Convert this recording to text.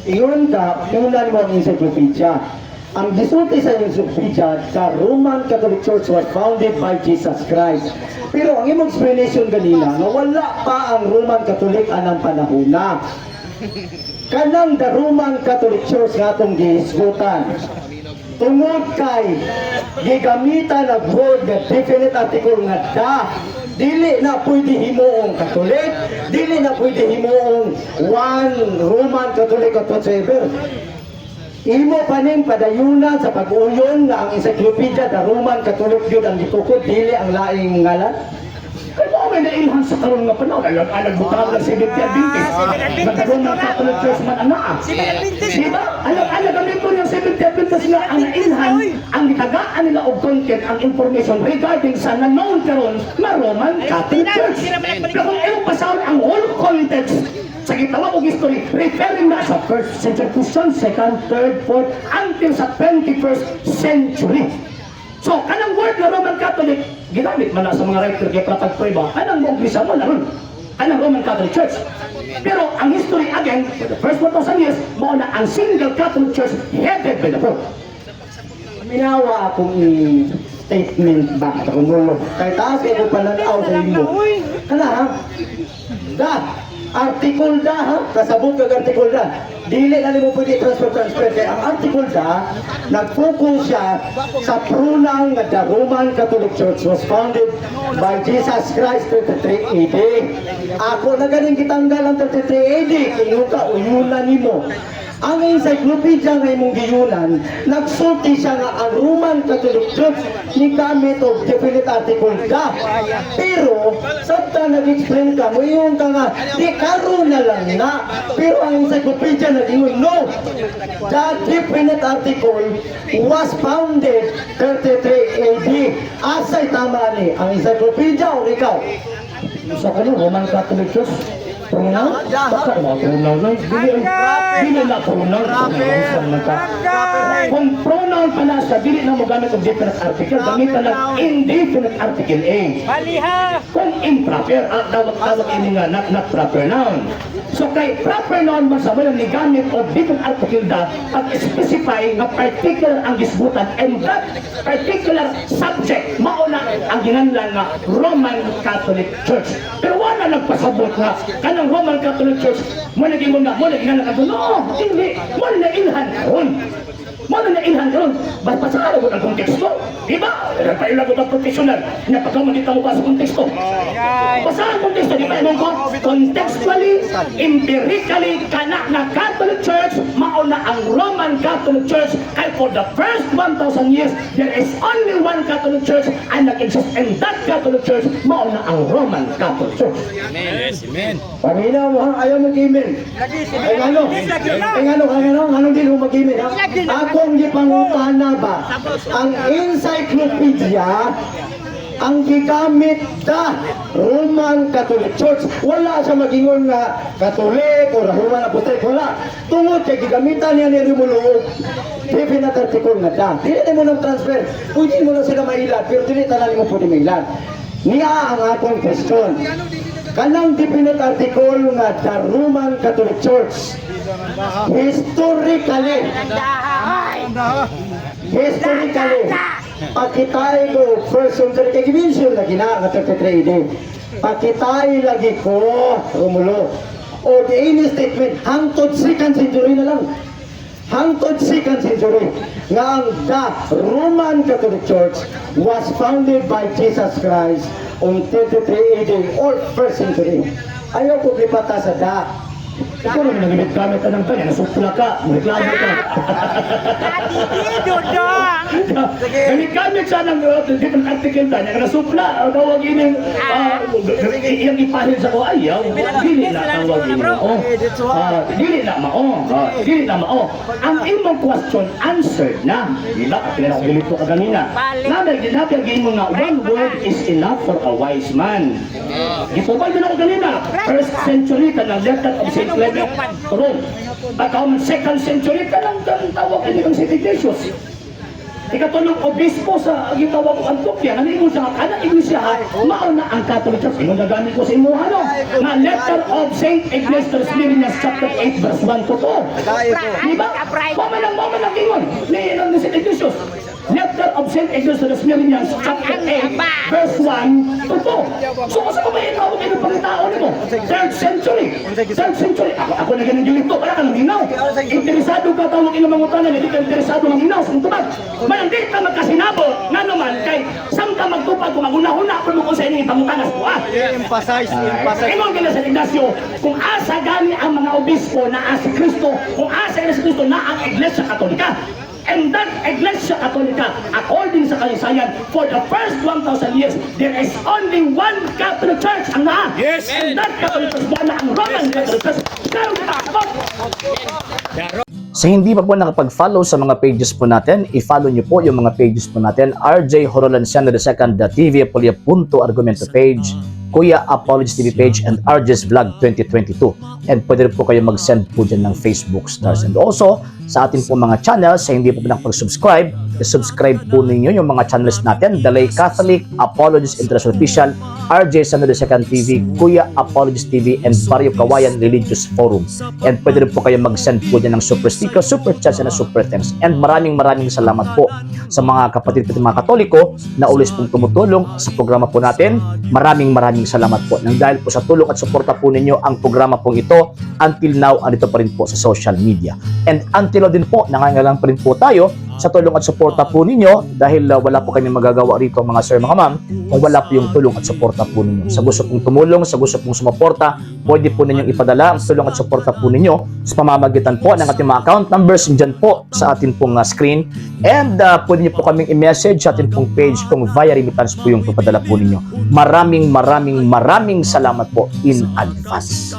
Ingon ka, tingnan mo ang encyclopedia. Ang gisulti sa encyclopedia, the Roman Catholic Church was founded by Jesus Christ. Pero ang imong explanation ganina, nga wala pa ang Roman Catholic anang panahon na. Kanang the Roman Catholic Church nga atong gihisgutan, tungod kay gigamitan ang word nga definite article nga "the", dili na pwede himuong Catholic, dili na pwede himuong one Roman Catholic or whatsoever. Imo pa ning padayunan sa pag-uyon nga ang encyclopedia, the Roman Catholic yun ang gitukod, dili ang laing ngalan. Kay mao may nailhan sa karon nga panahon, alag butang ng Seventh Adventist. Nga Roman Catholic Church man ana. Di ba? Alag ang membro ng Seventh Adventist nga ang nailhan, ang gitagaan nila og content, ang information regarding sa na-known karon nga Roman Catholic Church. Pero kung imong basahon ang whole context sa gitawag og history, referring na sa first century Christian, second, third, fourth, until sa 21st century. So, kanang word na Roman Catholic, ginamit man na sa mga writer kay para pagprueba, kanang mo umpisa mo na ron. Kanang Roman Catholic Church. Pero ang history again, for the first 1,000 years, mao na ang single Catholic Church headed by the Pope. Minawa akong i-statement ba, Romulo? Kay taas kay ko pananaw sa imo. Kana ha? Da, article "the" ha? Kasabot kag article "the". Dili na nimo pwede transfer transfer kay ang article "the" nag-focus siya sa pronoun nga the Roman Catholic Church was founded by Jesus Christ 33 AD. Ako na ganing gitanggal ang 33 AD, ingon ka uyunan nimo. Ang encyclopedia nga imong giyunan, nagsulti siya nga ang Roman Catholic Church ni gamit og definite article "the". Pero, sabta nag-explain ka, moingon ka nga, di karon na lang na. Pero ang encyclopedia nag-ingon, no! The definite article was founded 33 AD. Asay tama ni ang encyclopedia o ikaw? Sa kano, Roman Catholic Church, pronoun? Baka mga pronoun lang. Dili, dili na pronoun. Pronoun man ka. Kung pronoun pa na siya, dili na mo gamit og definite article. Gamitan lang indefinite article "a". Baliha! Kung improper, ang tawag ini nga not proper noun. So kay proper noun man sa wala ni gamit og different article "the" pag specify nga particular ang gisgutan and that particular subject mao na ang ginganlan nga Roman Catholic Church. Pero wala nagpasabot nga kanang Roman Catholic Church mo naging mo nga mo naging nga no, dili mo na ilhan karon. Mo na nailhan karon. Basta sa mo ang konteksto. Di ba? Nagpaila ko ang professional. Napagkaman mo pa sa konteksto. Basta ang konteksto, di ba? Ingon ko, contextually, empirically, kana na Catholic Church, mauna ang Roman Catholic Church, kay for the first 1,000 years, there is only one Catholic Church and nag-exist in that Catholic Church, mauna ang Roman Catholic Church. Yes, amen. Paminaw mo ha, ayaw mag-email. Ay ngano? Ay ngano, ay ngano, ngano din mo mag-email ha? Akong gipangutana ba, ang encyclopedia, ang gigamit the Roman Catholic Church. Wala siya magingon nga Catholic o Roman Apostolic. Wala. Tungod kay gigamitan niya ni Romulo definite article nga "the". Dili mo nang transfer. Pwede mo lang sila mailad, pero dili tanan mo pwede mailad. Niya ang akong question. Kanang definite article nga the Roman Catholic Church, historically, historically, pakitay ko first century, kay gimension lagi na nga 33 AD. Pakitay lagi ko, Romulo. O the any statement, hangtod second century na lang. Hangtod second century, nga ang the Roman Catholic Church was founded by Jesus Christ on 33 AD or first century. Ayaw ko lipata sa "the". Ikaw naman nagamit-gamit ka ng kanya, nasupla ka, reklamo ka. Dudong! Gamit-gamit siya ng different article ta, niya nasupla, tawag ini, iyang ipahil sa ko, ayaw, dili na tawag ini. Oh, dili na mao, dili na mao. Ang imong question answered na. Di ba? Kaya ako gilito ka ganina. Nabi, ginabi ang imo nga, one word is enough for a wise man. Gitubal din ako ganina. First century ka ng letter of St. Clement to Rome. Baka second century ka lang kang tawag ini kang St. Ignatius. Ikatulong obispo sa gitawag og Antioquia, nga niingon siya nga kanang iglesia ha, mao na ang Catholic Church. Ingon na gani ko sa imuha, no? Nga Letter of Saint Ignatius to Smyrna, chapter 8 verse 1 to 2. Di ba? Mao man ang ingon ni Saint Ignatius. Letter of Saint Ignatius to the Smyrnians, chapter 8 verse 1 to 2. So kung sa may tawag ino pangitao nimo, third century. Third century. Ako na ganin yung ito, wala kang hinaw. Interesado ka tawag ino mangutana, hindi ka interesado manghinaw sa tubag. Man di ka magkasinabot nga naman kay samtang magtupad kung maguna-huna pa mo kung sa inyong pangutana sa kuha. Emphasize, emphasize. Ingon gina sa Ignacio, kung asa gani ang mga obispo na si Kristo, kung asa gani si Kristo na ang Iglesia Katolika. And that Iglesia Katolika, according sa kasaysayan, for the first 1,000 years, there is only one Catholic Church ang naa. And that Catholic Church, na ang Roman Catholic Church. Karon kita. Sa hindi pa po nakapag-follow sa mga pages po natin, i-follow nyo po yung mga pages po natin. RJ Horolanciano II, the TV Apolia Punto Argumento page, Kuya Apologies TV page, and RJ's Vlog 2022. And pwede rin po kayo mag-send po dyan ng Facebook stars. And also, sa atin po mga channels, sa hindi po nakapag-subscribe, i-subscribe po ninyo yung mga channels natin. Dalay Catholic, Apologies International Official, RJ Sano II TV, Kuya Apologies TV, and Barrio Kawayan Religious Forum. And pwede rin po kayo mag-send po dyan ng super sticker, super chats, and super thanks. And maraming maraming salamat po sa mga kapatid po mga Katoliko na always pong tumutulong sa programa po natin. Maraming maraming salamat po. Nang dahil po sa tulong at suporta po ninyo ang programa pong ito, until now, andito pa rin po sa social media. And until now din po, nangangailangan pa rin po tayo sa tulong at suporta po ninyo dahil wala po kami magagawa rito, mga sir, mga ma'am, kung wala po yung tulong at suporta po ninyo. Sa gusto pong tumulong, sa gusto pong sumuporta, pwede po ninyong ipadala ang tulong at suporta po ninyo sa pamamagitan po ng ating mga account numbers dyan po sa atin pong screen. And pwede niyo po kaming i-message sa atin pong page kung via remittance po yung papadala po ninyo. Maraming maraming maraming salamat po in advance.